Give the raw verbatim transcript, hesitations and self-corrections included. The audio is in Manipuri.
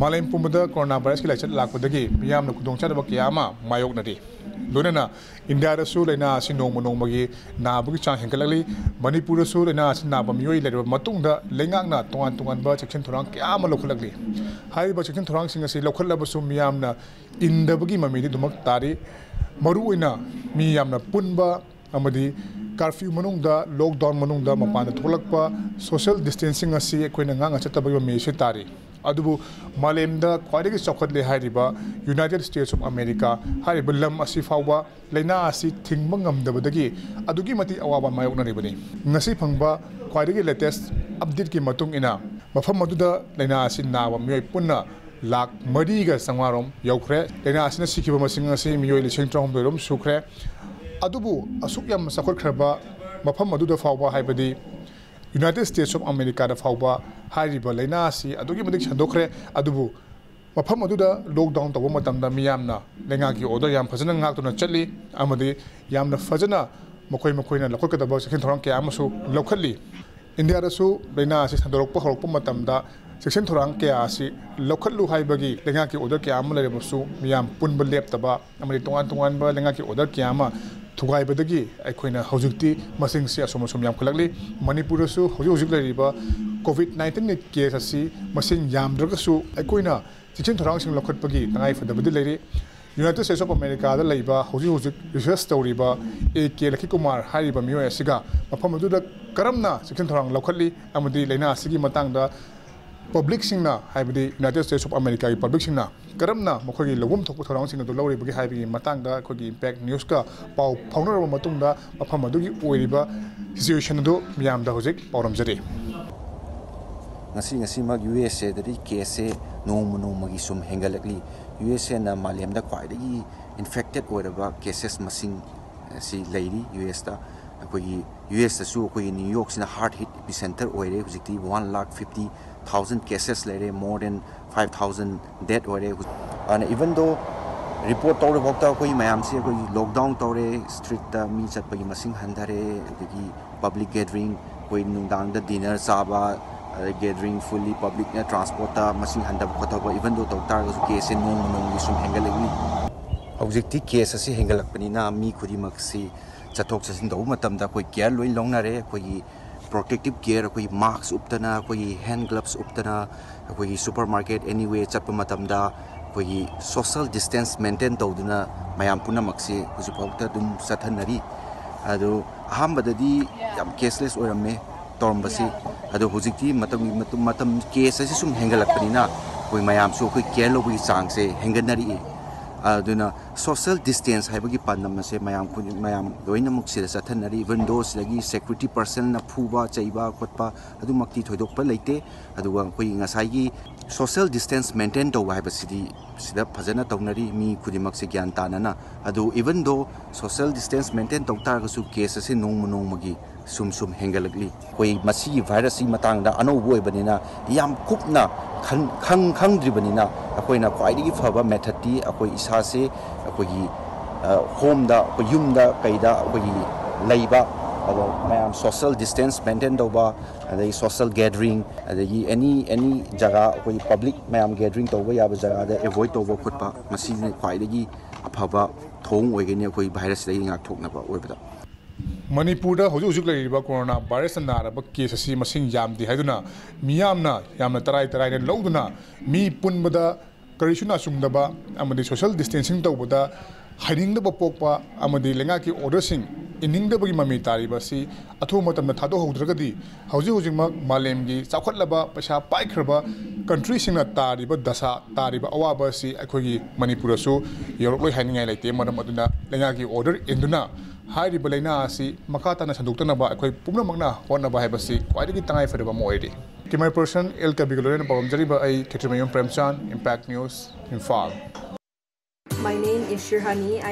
ꯃꯥꯂꯦꯝ ꯄꯨꯝꯕꯗ ꯀꯣꯔꯣꯅꯥ ꯚꯥꯏꯔꯁꯀꯤ ꯂꯥꯏꯆꯠ ꯂꯥꯛꯄꯗꯒꯤ ꯃꯤꯌꯥꯝꯅ ꯈꯨꯗꯣꯡꯆꯥꯗꯕ ꯀꯌꯥ ꯑꯃ ꯃꯥꯌꯣꯛꯅꯔꯤ꯫ ꯂꯣꯏꯅꯅ ꯏꯟꯗꯤꯌꯥꯗꯁꯨ ꯂꯥꯏꯅꯥ ꯑꯁꯤ ꯅꯣꯡꯃ ꯅꯣꯡꯃꯒꯤ ꯅꯥꯕꯒꯤ ꯆꯥꯡ ꯍꯦꯟꯒꯠꯂꯛꯂꯤ꯫ ꯃꯅꯤꯄꯨꯔꯗꯁꯨ ꯂꯥꯏꯅꯥ ꯑꯁꯤ ꯅꯥꯕ ꯃꯤꯑꯣꯏ ꯂꯩꯔꯕ ꯃꯇꯨꯡꯗ ꯂꯩꯉꯥꯛꯅ ꯇꯣꯉꯥꯟ ꯇꯣꯉꯥꯟꯕ ꯆꯦꯛꯁꯤꯟ ꯊꯧꯔꯥꯡ ꯀꯌꯥ ꯑꯃ ꯂꯧꯈꯠꯂꯛꯂꯤ꯫ ꯍꯥꯏꯔꯤꯕ ꯆꯦꯛꯁꯤꯟ ꯊꯧꯔꯥꯡꯁꯤꯡ ꯑꯁꯤ ꯂꯧꯈꯠꯂꯕꯁꯨ ꯃꯤꯌꯥꯝꯅ ꯏꯟꯗꯕꯒꯤ ꯃꯃꯤꯗꯤ ꯑꯗꯨꯃꯛ ꯇꯥꯔꯤ꯫ ꯃꯔꯨꯑꯣꯏꯅ ꯃꯤ ꯌꯥꯝꯅ ꯄꯨꯟꯕ ꯑꯃꯗꯤ ꯀꯥꯔꯐ꯭ꯌꯨ ꯃꯅꯨꯡꯗ, ꯂꯣꯛꯗꯥꯎꯟ ꯃꯅꯨꯡꯗ ꯃꯄꯥꯟꯗ ꯊꯣꯛꯂꯛꯄ, ꯁꯣꯁꯤꯌꯦꯜ ꯗꯤꯁꯇꯦꯟꯁꯤꯡ ꯑꯁꯤ ꯑꯩꯈꯣꯏꯅ ꯉꯥꯛꯅ ꯆꯠꯇꯕꯒꯤ ꯃꯃꯤ ꯑꯁꯤ ꯇꯥꯔꯤ꯫ ꯑꯗꯨꯕꯨ ꯃꯥꯂꯦꯝꯗ ꯈ꯭ꯋꯥꯏꯗꯒꯤ ꯆꯥꯎꯈꯠꯂꯦ ꯍꯥꯏꯔꯤꯕ United States of America ꯍꯥꯏꯔꯤꯕ ꯂꯝ ꯑꯁꯤ ꯐꯥꯎꯕ ꯂꯥꯏꯅꯥ ꯑꯁꯤ ꯊꯤꯡꯕ ꯉꯝꯗꯕꯗꯒꯤ ꯑꯗꯨꯛꯀꯤ ꯃꯇꯤꯛ ꯑꯋꯥꯕ ꯃꯥꯌꯣꯛꯅꯔꯤꯕꯅꯤ꯫ ꯉꯁꯤ ꯐꯪꯕ ꯈ꯭ꯋꯥꯏꯗꯒꯤ latest updateꯀꯤ ꯃꯇꯨꯡ ꯏꯟꯅ, ꯃꯐꯝ ꯑꯗꯨꯗ ꯂꯥꯏꯅꯥ ꯑꯁꯤ ꯅꯥꯕ ꯃꯤꯑꯣꯏ ꯄꯨꯟꯅ ꯂꯥꯈ ꯃꯔꯤꯒ ꯆꯥꯝꯃꯉꯥ ꯔꯣꯝ ꯌꯧꯈ꯭ꯔꯦ꯫ ꯂꯥꯏꯅꯥ ꯑꯁꯤꯅ ꯁꯤꯈꯤꯕ ꯃꯁꯤꯡ ꯑꯁꯤ ꯃꯤꯑꯣꯏ ꯂꯤꯁꯤꯡ ꯇꯔꯥꯍꯨꯝꯗꯣꯏ ꯔꯣꯝ ꯁꯨꯈ꯭ꯔꯦ꯫ ꯑꯗꯨꯕꯨ ꯑꯁꯨꯛ ꯌꯥꯝꯅ ꯆꯥꯎꯈꯠꯈ꯭ꯔꯕ ꯃꯐꯝ ꯑꯗꯨꯗ ꯐꯥꯎꯕ, ꯍꯥꯏꯕꯗꯤ United States of Americaꯗ ꯐꯥꯎꯕ ꯍꯥꯏꯔꯤꯕ ꯂꯥꯏꯅꯥ ꯑꯁꯤ ꯑꯗꯨꯛꯀꯤ ꯃꯇꯤꯛ ꯁꯟꯗꯣꯛꯈ꯭ꯔꯦ꯫ ꯑꯗꯨꯕꯨ ꯃꯐꯝ ꯑꯗꯨꯗ ꯂꯣꯛꯗꯥꯎꯟ ꯇꯧꯕ ꯃꯇꯝꯗ ꯃꯤꯌꯥꯝꯅ ꯂꯩꯉꯥꯛꯀꯤ order ꯌꯥꯝ ꯐꯖꯅ ꯉꯥꯛꯇꯨꯅ ꯆꯠꯂꯤ ꯑꯃꯗꯤ ꯌꯥꯝꯅ ꯐꯖꯅ ꯃꯈꯣꯏ ꯃꯈꯣꯏꯅ ꯂꯧꯈꯠꯀꯗꯕ ꯆꯦꯛꯁꯤꯟ ꯊꯧꯔꯥꯡ ꯀꯌꯥ ꯑꯃꯁꯨ ꯂꯧꯈꯠꯂꯤ꯫ ꯏꯟꯗꯤꯌꯥꯗꯁꯨ ꯂꯥꯏꯅꯥ ꯑꯁꯤ ꯁꯟꯗꯣꯔꯛꯄ ꯍꯧꯔꯛꯄ ꯃꯇꯝꯗ ꯆꯦꯛꯁꯤꯟ ꯊꯧꯔꯥꯡ ꯀꯌꯥ ꯑꯁꯤ ꯂꯧꯈꯠꯂꯨ ꯍꯥꯏꯕꯒꯤ ꯂꯩꯉꯥꯛꯀꯤ order ꯀꯌꯥ ꯑꯃ ꯂꯩꯔꯕꯁꯨ, ꯃꯤꯌꯥꯝ ꯄꯨꯟꯕ ꯂꯦꯞꯇꯕ ꯑꯃꯗꯤ ꯇꯣꯉꯥꯟ ꯇꯣꯉꯥꯟꯕ ꯂꯩꯉꯥꯛꯀꯤ order ꯀꯌꯥ ꯑꯃ ꯊꯨꯒꯥꯏꯕꯗꯒꯤ ꯑꯩꯈꯣꯏꯅ ꯍꯧꯖꯤꯛꯇꯤ ꯃꯁꯤꯡꯁꯤ ꯑꯁꯨꯝ ꯑꯁꯨꯝ ꯌꯥꯝꯈꯠꯂꯛꯂꯤ꯫ ꯃꯅꯤꯄꯨꯔꯗꯁꯨ ꯍꯧꯖꯤꯛ ꯍꯧꯖꯤꯛ ꯂꯩꯔꯤꯕ COVID nineteenꯒꯤ case ꯑꯁꯤ ꯃꯁꯤꯡ ꯌꯥꯝꯗ꯭ꯔꯒꯁꯨ, ꯑꯩꯈꯣꯏꯅ ꯆꯦꯛꯁꯤꯟ ꯊꯧꯔꯥꯡꯁꯤꯡ ꯂꯧꯈꯠꯄꯒꯤ ꯇꯉꯥꯏꯐꯗꯕꯗꯤ ꯂꯩꯔꯤ꯫ United States of Americaꯗ ꯂꯩꯕ ꯍꯧꯖꯤꯛ ꯍꯧꯖꯤꯛ research ꯇꯧꯔꯤꯕ A K ꯂꯛꯈꯤꯀꯨꯃꯥꯔ ꯍꯥꯏꯔꯤꯕ ꯃꯤꯑꯣꯏ ꯑꯁꯤꯒ ꯃꯐꯝ ꯑꯗꯨꯗ ꯀꯔꯝꯅ ꯆꯦꯛꯁꯤꯟ ꯊꯧꯔꯥꯡ ꯂꯧꯈꯠꯂꯤ ꯑꯃꯗꯤ ꯂꯥꯏꯅꯥ ꯑꯁꯤꯒꯤ ꯃꯇꯥꯡꯗ publicꯁꯤꯡꯅ, ꯍꯥꯏꯕꯗꯤ United States of Americaꯒꯤ publicꯁꯤꯡꯅ ꯀꯔꯝꯅ ꯃꯈꯣꯏꯒꯤ ꯂꯧꯐꯝ ꯊꯣꯛꯄ ꯊꯧꯔꯥꯡꯁꯤꯡ ꯑꯗꯨ ꯂꯧꯔꯤꯕꯒꯦ ꯍꯥꯏꯕꯒꯤ ꯃꯇꯥꯡꯗ ꯑꯩꯈꯣꯏꯒꯤ Impact Newsꯀ ꯄꯥꯎ ꯐꯥꯎꯅꯔꯕ ꯃꯇꯨꯡꯗ ꯃꯐꯝ ꯑꯗꯨꯒꯤ ꯑꯣꯏꯔꯤꯕ situation ꯑꯗꯨ ꯃꯤꯌꯥꯝꯗ ꯍꯧꯖꯤꯛ ꯄꯥꯎꯔꯝꯖꯔꯤ꯫ ꯉꯁꯤ ꯉꯁꯤꯃꯛ USAꯗꯗꯤ caseꯁꯦ ꯅꯣꯡꯃ ꯅꯣꯡꯃꯒꯤ ꯁꯨꯝ ꯍꯦꯟꯒꯠꯂꯛꯂꯤ꯫ USAꯅ ꯃꯥꯂꯦꯝꯗ ꯈ꯭ꯋꯥꯏꯗꯒꯤ infected ꯑꯣꯏꯔꯕ cases ꯃꯁꯤꯡ ꯑꯁꯤ ꯂꯩꯔꯤ꯫ USꯇ ꯑꯩꯈꯣꯏꯒꯤ USꯇꯁꯨ ꯑꯩꯈꯣꯏꯒꯤ New Yorkꯁꯤꯅ hard hit epicenter ꯑꯣꯏꯔꯦ꯫ ꯍꯧꯖꯤꯛꯇꯤ one lakh fifty thousand cases ꯂꯩꯔꯦ, more than five thousand death ꯑꯣꯏꯔꯦ꯫ ꯑꯗꯨꯅ even though report ꯇꯧꯔꯤꯐꯥꯎꯗ ꯑꯩꯈꯣꯏ ꯃꯌꯥꯝꯁꯤ ꯑꯩꯈꯣꯏꯒꯤ lockdown ꯇꯧꯔꯦ, streetꯇ ꯃꯤ ꯆꯠꯄꯒꯤ ꯃꯁꯤꯡ ꯍꯟꯊꯔꯦ, ꯑꯗꯒꯤ public gathering, ꯑꯩꯈꯣꯏ ꯅꯨꯡꯗꯥꯡꯗ dinner ꯆꯥꯕ, ꯑꯗꯩ gathering, fully publicꯅ transportꯇ ꯃꯁꯤꯡ ꯍꯟꯊꯕ ꯈꯣꯠꯊꯕ, even though ꯇꯧ ꯇꯥꯔꯒꯁꯨ caseꯁꯦ ꯅꯣꯡꯃ ꯅꯣꯡꯃꯒꯤ ꯁꯨꯝ ꯍꯦꯟꯒꯠꯂꯛꯂꯤ꯫ ꯍꯧꯖꯤꯛꯇꯤ case ꯑꯁꯤ ꯍꯦꯟꯒꯠꯂꯛꯄꯅꯤꯅ ꯃꯤ ꯈꯨꯗꯤꯡꯃꯛꯁꯤ ꯆꯠꯊꯣꯛ ꯆꯠꯁꯤꯟ ꯇꯧꯕ ꯃꯇꯝꯗ ꯑꯩꯈꯣꯏ care ꯂꯣꯏ ꯂꯧꯅꯔꯦ꯫ ꯑꯩꯈꯣꯏꯒꯤ protective care, ꯑꯩꯈꯣꯏꯒꯤ mask ꯎꯞꯇꯅ, ꯑꯩꯈꯣꯏꯒꯤ hand gloves ꯎꯞꯇꯅ, ꯑꯩꯈꯣꯏꯒꯤ supermarket, anywhere ꯆꯠꯄ ꯃꯇꯝꯗ ꯑꯩꯈꯣꯏꯒꯤ social distance maintain ꯇꯧꯗꯨꯅ ꯃꯌꯥꯝ ꯄꯨꯝꯅꯃꯛꯁꯦ ꯍꯧꯖꯤꯛꯐꯥꯎꯗ ꯑꯗꯨꯝ ꯆꯠꯊꯟꯅꯔꯤ꯫ ꯑꯗꯣ ꯑꯍꯥꯟꯕꯗꯗꯤ ꯌꯥꯝ caseless ꯑꯣꯏꯔꯝꯃꯦ ꯇꯧꯔꯝꯕꯁꯤ꯫ ꯑꯗꯣ ꯍꯧꯖꯤꯛꯇꯤ ꯃꯇꯝꯒꯤ ꯃꯇꯨꯡ, ꯃꯇꯝ, case ꯑꯁꯤ ꯁꯨꯝ ꯍꯦꯟꯒꯠꯂꯛꯄꯅꯤꯅ ꯑꯩꯈꯣꯏ ꯃꯌꯥꯝꯁꯨ ꯑꯩꯈꯣꯏ care ꯂꯧꯕꯒꯤ ꯆꯥꯡꯁꯦ ꯍꯦꯟꯒꯠꯅꯔꯛꯏ꯫ ꯑꯗꯨꯅ social distance ꯍꯥꯏꯕꯒꯤ ꯄꯥꯟꯗꯝ ꯑꯁꯦ ꯃꯌꯥꯝ ꯈꯨꯗꯤꯡ, ꯃꯌꯥꯝ ꯂꯣꯏꯅꯃꯛ ꯁꯤꯗ ꯆꯠꯊꯟꯅꯔꯤ꯫ Even though ꯁꯤꯗꯒꯤ security personꯅ ꯐꯨꯕ ꯆꯩꯕ ꯈꯣꯠꯄ ꯑꯗꯨꯃꯛꯇꯤ ꯊꯣꯏꯗꯣꯛꯄ ꯂꯩꯇꯦ꯫ ꯑꯗꯨꯒ ꯑꯩꯈꯣꯏꯒꯤ ꯉꯁꯥꯏꯒꯤ social distance maintain ꯇꯧꯕ ꯍꯥꯏꯕꯁꯤꯗꯤ ꯁꯤꯗ ꯐꯖꯅ ꯇꯧꯅꯔꯤ, ꯃꯤ ꯈꯨꯗꯤꯡꯃꯛꯁꯦ ꯒ꯭ꯌꯥꯟ ꯇꯥꯅꯅ꯫ ꯑꯗꯨ even though social distance maintain ꯇꯧ ꯇꯥꯔꯒꯁꯨ case ꯑꯁꯦ ꯅꯣꯡꯃ ꯅꯣꯡꯃꯒꯤ ꯁꯨꯝ ꯁꯨꯝ ꯍꯦꯟꯒꯠꯂꯛꯂꯤ꯫ ꯑꯩꯈꯣꯏ ꯃꯁꯤꯒꯤ virusꯁꯤ ꯃꯇꯥꯡꯗ ꯑꯅꯧꯕ ꯑꯣꯏꯕꯅꯤꯅ ꯌꯥꯝ ꯀꯨꯞꯅ ꯈꯟ-, ꯈꯪ-, ꯈꯪꯗ꯭ꯔꯤꯕꯅꯤꯅ ꯑꯩꯈꯣꯏꯅ ꯈ꯭ꯋꯥꯏꯗꯒꯤ ꯐꯕ methodꯇꯤ ꯑꯩꯈꯣꯏ ꯏꯁꯥꯁꯦ ꯑꯩꯈꯣꯏꯒꯤ, ꯑ, homeꯗ, ꯑꯩꯈꯣꯏ ꯌꯨꯝꯗ ꯀꯩꯗ ꯑꯩꯈꯣꯏꯒꯤ ꯂꯩꯕ, ꯑꯗꯣ ꯃꯌꯥꯝ social distance maintain ꯇꯧꯕ, ꯑꯗꯒꯤ social gathering, ꯑꯗꯒꯤ any, any ꯖꯒꯥ ꯑꯩꯈꯣꯏꯒꯤ public ꯃꯌꯥꯝ gathering ꯇꯧꯕ ꯌꯥꯕ ꯖꯒꯥꯗ avoid ꯇꯧꯕ ꯈꯣꯠꯄ, ꯃꯁꯤꯅ ꯈ꯭ꯋꯥꯏꯗꯒꯤ ꯑꯐꯕ ꯊꯧꯑꯣꯡ ꯑꯣꯏꯒꯅꯤ ꯑꯩꯈꯣꯏ virusꯁꯤꯗꯒꯤ ꯉꯥꯛꯊꯣꯛꯅꯕ ꯑꯣꯏꯕꯗ꯫ ꯃꯅꯤꯄꯨꯔꯗ ꯍꯧꯖꯤꯛ ꯍꯧꯖꯤꯛ ꯂꯩꯔꯤꯕ corona virusꯅ ꯅꯥꯔꯕ case ꯑꯁꯤ ꯃꯁꯤꯡ ꯌꯥꯝꯗꯦ ꯍꯥꯏꯗꯨꯅ ꯃꯤꯌꯥꯝꯅ ꯌꯥꯝꯅ ꯇꯔꯥꯏ ꯇꯔꯥꯏꯅ ꯂꯧꯗꯨꯅ ꯃꯤ ꯄꯨꯟꯕꯗ ꯀꯔꯤꯁꯨ ꯅꯥꯆꯨꯡꯗꯕ ꯑꯃꯗꯤ social distancing ꯇꯧꯕꯗ ꯍꯩꯅꯤꯡꯗꯕ ꯄꯣꯛꯄ ꯑꯃꯗꯤ ꯂꯩꯉꯥꯛꯀꯤ orderꯁꯤꯡ ꯏꯟꯅꯤꯡꯗꯕꯒꯤ ꯃꯃꯤ ꯇꯥꯔꯤꯕ ꯑꯁꯤ ꯑꯊꯨꯕ ꯃꯇꯝꯗ ꯊꯥꯗꯣꯛꯍꯧꯗ꯭ꯔꯒꯗꯤ ꯍꯧꯖꯤꯛ ꯍꯧꯖꯤꯛꯃꯛ ꯃꯥꯂꯦꯝꯒꯤ ꯆꯥꯎꯈꯠꯂꯕ ꯄꯩꯁꯥ ꯄꯥꯏꯈ꯭ꯔꯕ countryꯁꯤꯡꯅ ꯇꯥꯔꯤꯕ ꯗꯁꯥ, ꯇꯥꯔꯤꯕ ꯑꯋꯥꯕ ꯑꯁꯤ ꯑꯩꯈꯣꯏꯒꯤ ꯃꯅꯤꯄꯨꯔꯗꯁꯨ ꯌꯧꯔꯛꯂꯣꯏ ꯍꯥꯏꯅꯤꯡꯉꯥꯏ ꯂꯩꯇꯦ꯫ ꯃꯔꯝ ꯑꯗꯨꯅ ꯂꯩꯉꯥꯛꯀꯤ order ꯏꯟꯗꯨꯅ ꯍꯥꯏꯔꯤꯕ ꯂꯥꯏꯅꯥ ꯑꯁꯤ ꯃꯈꯥ ꯇꯥꯅ ꯁꯟꯗꯣꯛꯇꯅꯕ ꯑꯩꯈꯣꯏ ꯄꯨꯝꯅꯃꯛꯅ ꯍꯣꯠꯅꯕ ꯍꯥꯏꯕꯁꯤ ꯈ꯭ꯋꯥꯏꯗꯒꯤ ꯇꯉꯥꯏ ꯐꯗꯕ ꯑꯃ ꯑꯣꯏꯔꯤ꯫ Camera person L Kabiꯒ ꯂꯣꯏꯅꯅ ꯄꯥꯎꯗꯝꯖꯔꯤꯕ ꯑꯩ ꯈꯦꯇ꯭ꯔꯤꯃꯌꯨꯝ ꯄ꯭ꯔꯦꯝꯆꯥꯟ, Impact News, Imphal. My name is Shirhani. I